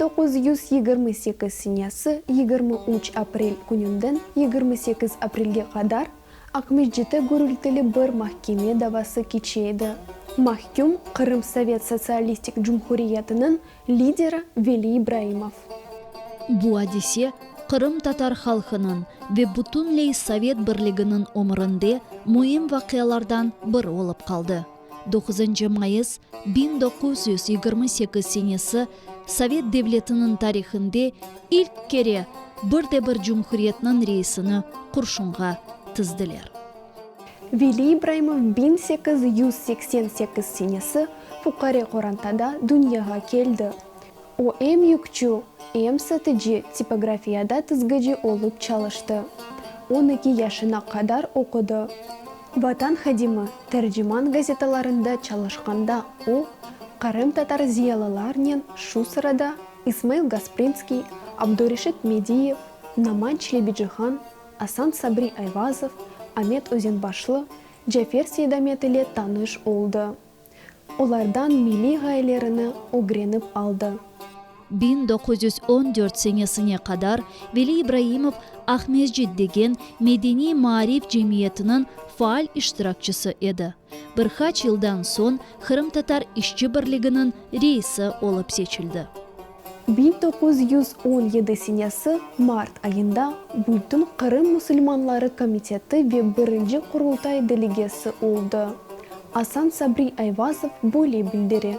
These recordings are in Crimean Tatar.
1928 senesi 23 aprel kününden 28 aprelge qadar Aqmescitte gürültili bir mahkeme davası keçe edi. Mahküm, Qırım Sovet Sotsialistik Cumhuriyetiniñ lideri Veli İbraimov. Bu adise qırımtatar halqınıñ ve bütünley Sovet Birliginiñ ömründe müim vaqialardan biri olıp qaldı. Doquzıncı mayıs 1928 senesi Sovet devletiniñ tarihinde ilk kere bir de bir cumhuriyetniñ reisini qurşunğa tizdiler. Veli İbraimov 1888 senesi fuqare qorantada dünyağa keldi. O em yükçü, em satıcı, tipografiyada tizgici olıp çalıştı. On eki yaşına qadar oqudı. Vatan hadimi, Terciman gazetalarında çalışqanda o, qırımtatar ziyalılarnen, şu sırada İsmail Gasprinskiy, Abdureşit Mediyev, Noman Çelebicihan, Asan Sabri Ayvazov, Amet Özenbaşlı, Cafer Seydamet ile tanış oldı. Olardan milliy ğayelerini ögrenip aldı. 1914 senesine qadar Veli İbraimov Aqmescit degen medeniy-maarif cemiyetiniñ faal iştirakçisi edi. Bir qaç yıldan soñ Qırımtatar işçi birliginiñ reisi olıp seçildi. 1917 senesi mart ayında Bütün Qırım musulmanları komiteti ve birinci Qurultay delegesi oldı. Asan Sabri Ayvazov böyle bildire.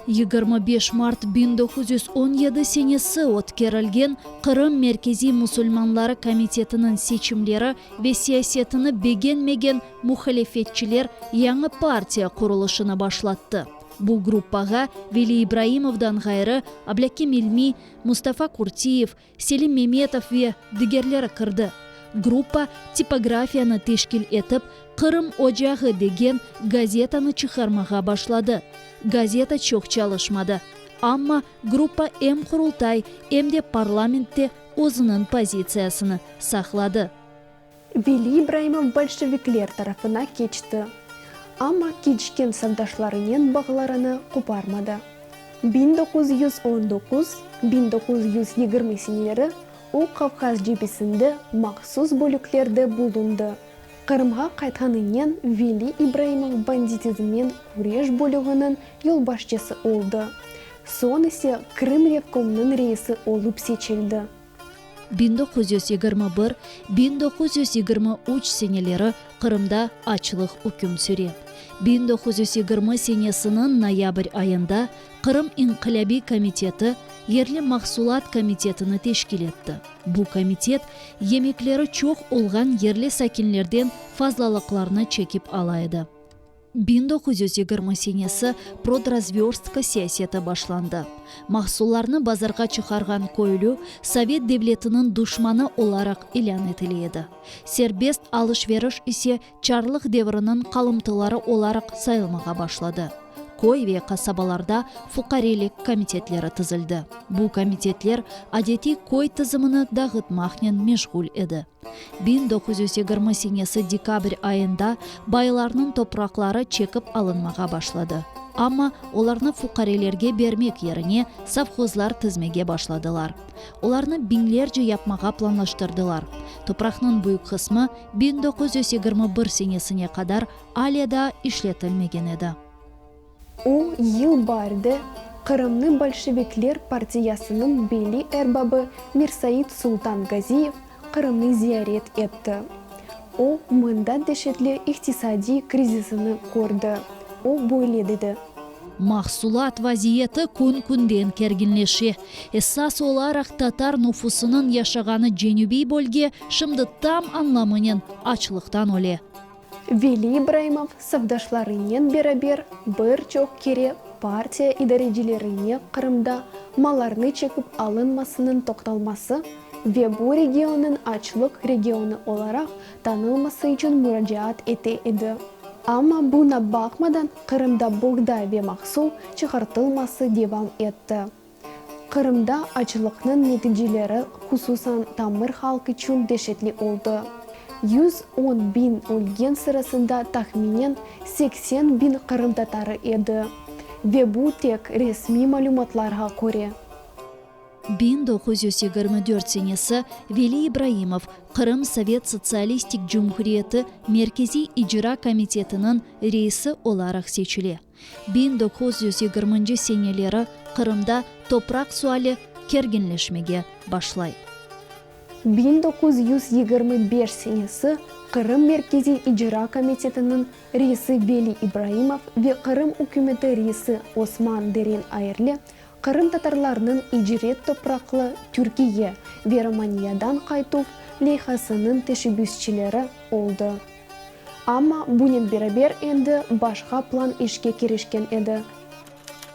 25 mart 1917 senesi ötkerilgen Qırım Merkeziy musulmanları komitetiniñ seçimleri ve siyasetini begenmegen muhalefetçiler yañı partiya qurulışını başlattı. Bu gruppağa Veli İbraimovdan ğayrı Ablâkim İlmi, Mustafa Qurtiyev, Selim Memetov ve digerleri kirdi. Gruppa tipografiyanı teşkil etip, Qırım ocağı degen gazetanı çıqarmağa başladı. Gazeta çoq çalışmadı, amma gruppa em Qurultay, em de parlamentte özüniñ pozitsiyasını saqladı. Veli İbraimov bolşevikler tarafına keçti, amma keçken safdaşlarınen bağlarını qoparmadı. 1919, 1920 seneleri o Qavqaz cebesinde mahsus bölüklerde bulundı. Qırımğa qaytqanınen Veli İbraimov banditizmnen küreş bölüginiñ yolbaşçısı oldı, soñ ise Krım revkomnıñ reisi olıp seçildi. 1921, 1923 seneleri Qırımda açlıq üküm süre. 1920 senesiniñ noyabr ayında Qırım İnqilâbiy komiteti Yerli mahsulat komitetini teşkil etti. Bu komitet yemekleri çoq olğan yerli sakinlerden fazlalıqlarnı çekip ala edi. 1920 senesi prodrazvörstka siyaseti başlandı. Mahsullarnı bazarğa çıqarğan köylü sovet devletiniñ duşmanı olaraq ilân etile edi. Serbest alış-veriş ise çarlıq devriniñ qalımtıları olaraq sayılmağa başladı. Köy ve qasabalarda fuqarelik komitetleri tizildi. Bu komitetler adetiy köy tizimini dağıtmaqnen meşğul edi. 1920 senesi dekabr ayında baylarnıñ topraqları çekip alınmağa başladı. Amma olarnı fuqarelerge bermek yerine sovhozlar tizmege başladılar. Olarnı biñlerce yapmağa planlaştırdılar. Topraqnıñ büyük qısmı 1921 senesine qadar alâ daa işletilmegen edi. O yıl baarde Qırımnı bolşevikler partiyasınıñ belli erbabı Mirsait Sultan-Gaziyev Qırımnı ziyaret etti. O, mında deşetli iqtisadiy krizisini kördi. O, böyle dedi. Mahsulat vaziyeti kün-künden kerginleşe. Esas olaraq tatar nufusınıñ yaşağanı cenübiy bölge şimdi tam añlamınen açlıqtan öle. Veli İbraimov safdaşlarınen beraber bir çoq kere partiya idarecilerine Qırımda mallarnı çekip alınmasınıñ toqtalması ve bu regionnıñ açlıq regionı olaraq tanılması içün muracaat ete edi. Amma buña baqmadan Qırımda boğday ve mahsul çıqartılması devam etti. Qırımda açlıqnıñ neticeleri, hususan tamır halq içün deşetli oldı. 110 biñ ölgen sırasında tahminen 80 biñ qırımtatarı edi. Ve bu tek resmiy malümatlarğa köre. 1924 senesi Veli İbraimov Qırım Sovet Sotsialistik Cumhuriyeti Merkeziy İcra Komitetiniñ reisi olaraq seçile. 1920-nci seneleri Qırımda topraq suali kerginleşmege başlay. 1925 senesi Qırım Merkeziy İcra Komitetiniñ reisi Veli İbraimov ve Qırım ükümeti reisi Osman Deren Ayerli qırımtatarlarnıñ icret topraqlı Türkiye ve Romaniyadan qaytuv leyhasınıñ teşebbüsçileri oldı. Amma bunen beraber endi başqa plan işke kirişken edi.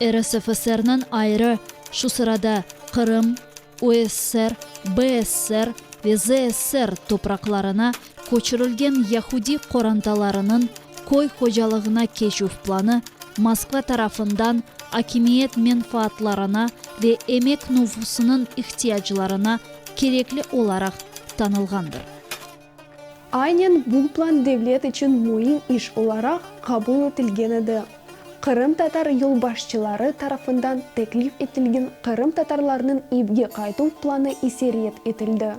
RSFSR-niñ ayrı, şu sırada Qırım, USSR, BSSR ve ZSSR topraqlarına köçürilgen yahudiy qorantalarınıñ köy hocalığına keçüv planı Moskva tarafından akimiyet menfaatlarına ve emek nufusınıñ ihtiyaclarına kerekli olaraq tanılğandır. Aynen bu plan devlet içün müim iş olaraq qabul etilgen edi. Qırımtatar yolbaşçıları tarafından teklif etilgen qırımtatarlarnıñ evge qaytuv planı ise red etildi.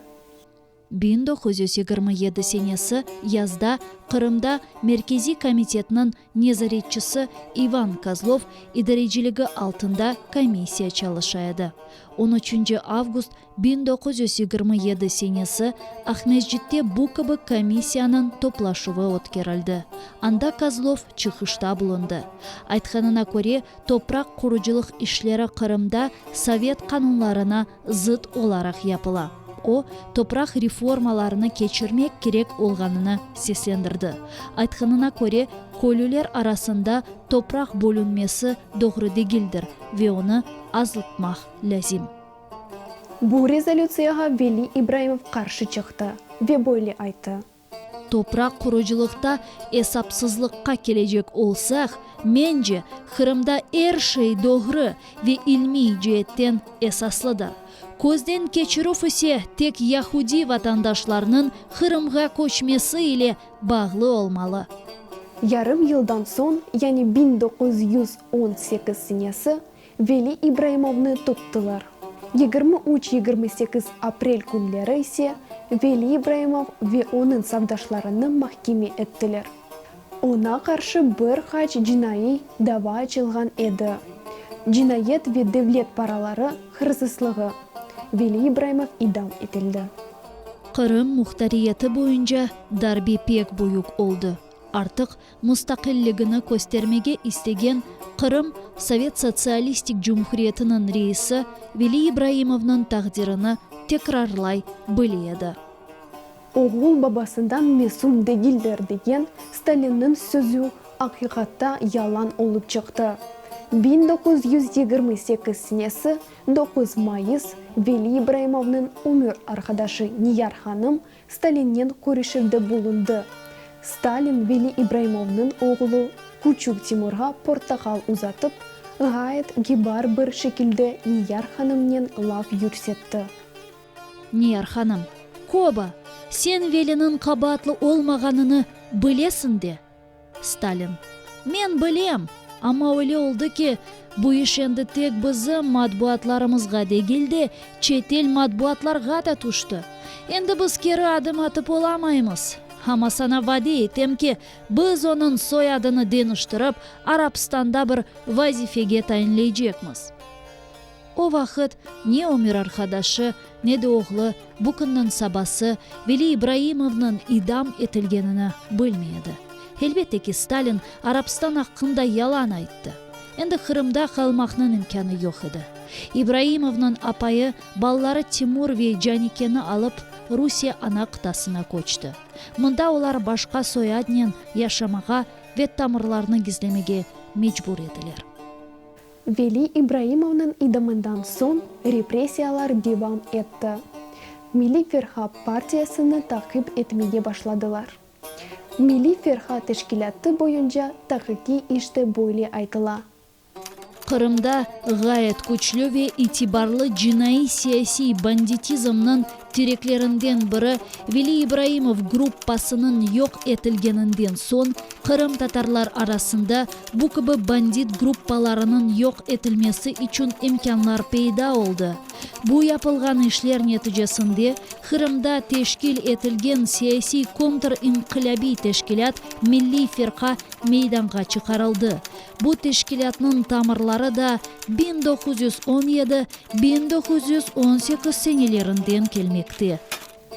1927 senesi yazda Qırımda Merkeziy Komitetniñ nezaretçisi İvan Kozlov idareciligi altında komissiya çalışa edi. On üçünci avgust 1927 senesi Aqmescitte bu kibi komissiyanıñ toplaşuvı ötkerildi. Anda Kozlov çıqışta bulundı. Aytqanına köre, topraq qurucılıq işleri Qırımda sovet qanunlarına zıt olaraq yapıla. O, topraq reformalarını keçirmek kerek olğanını seslendirdi. Aytqanına köre, köylüler arasında topraq bölünmesi doğru degildir ve onı azltmaq lâzim. Bu rezolütsiyağa Veli İbraimov qarşı çıqtı ve böyle ayttı. Topraq qurucılıqta esapsızlıqqa kelecek olsaq, mence, Qırımda er şey doğru ve ilmiy ceetten esaslıdır. Közden keçirüv ise tek yahudiy vatandaşlarnıñ Qırımğa köçmesi ile bağlı olmalı. Yarım yıldan soñ, yani 1918 senesi, Veli İbraimovnı tuttılar. 23-28 aprel künleri ise Veli İbraimov ve onıñ safdaşlarını mahkeme ettiler. Oña qarşı bir qaç cinaiy dava açılğan edi, cinayet ve devlet paraları hırsızlığı. Veli İbraimov idam etildi. Qırım muhtariyeti boyunca darbe pek büyük oldı. Artıq mustaqilligini köstermege istegen Qırım Sovet Sotsialistik Cumhuriyetiniñ reisi Veli İbraimovnıñ taqdirini tekrarlay bile edi. Oğul babasından mesum degildir degen Stalinniñ sözü aqiqatta yalan olıp çıqtı. 1928 senesi doquz mayıs Veli İbraimovnıñ ömür arqadaşı Niyar hanım Stalinnen körüşüvde bulundı. Stalin Veli İbraimovnıñ oğlu küçük Timurğa portaqal uzatıp, ğayet kibar bir şekilde Niyar hanımnen laf yürsetti. Niyar hanım, Koba, sen Veliniñ qabaatlı olmağanını bilesiñ de! Stalin, Men bilem, amma öyle oldı ki, bu iş endi tek bizim matbuatlarımızğa degil de, çetel matbuatlarğa da tüşti. Endi biz keri adım atıp olamaymız. Amma saña vade etem ki, biz onıñ soyadını deñiştirip, Arabstanda bir vazifege tayinleycekmiz. O vaqıt ne ömür arqadaşı, ne de oğlu bu künniñ sabası Veli İbraimovnıñ idam etilgenini bilmey edi. Elbette ki, Stalin Arabstan aqqında yalan ayttı. Endi Qırımda qalmaqnıñ imkânı yoq edi. İbraimovnıñ apayı balaları Timur ve Canikeni alıp, Rusiye ana qıtasına köçti. Mında olar başqa soyadnen yaşamağa ve tamırlarını gizlemege mecbur ediler. Veli İbraimovnıñ idamından soñ repressiyalar devam etti. Milliy Firqa partiyasını taqip etmege başladılar. Milliy Firqa teşkilâtı boyunca taqiqiy işte böyle aytıla. Qırımda ğayet küçlü ve itibarlı cinaiy-siyasiy banditizmniñ Tireklerinden biri Veli İbraimov gruppasınıñ yoq etilgeninden soñ qırımtatarlar arasında bu kibi bandit gruppalarınıñ yoq etilmesi içün imkânlar peyda oldı. Bu yapılğan işler neticesinde Qırımda teşkil etilgen siyasiy kontr-inqilâbiy teşkilât Milliy Firqa meydanğa çıqarıldı. Bu teşkilâtnıñ tamırları da 1917, 1918 senelerinden kelmekte.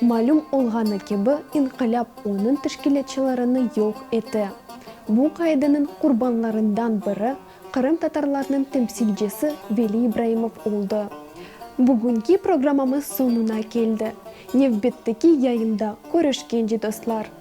Malüm olğanı kibi, inqilâp onıñ teşkilâtçılarını yoq eti. Bu qaideniñ qurbanlarından biri qırımtatarlarnıñ temsilcisi Veli İbraimov oldı. Bugünki programmamız soñuna keldi. Nevbetteki yayında körüşkence, dostlar!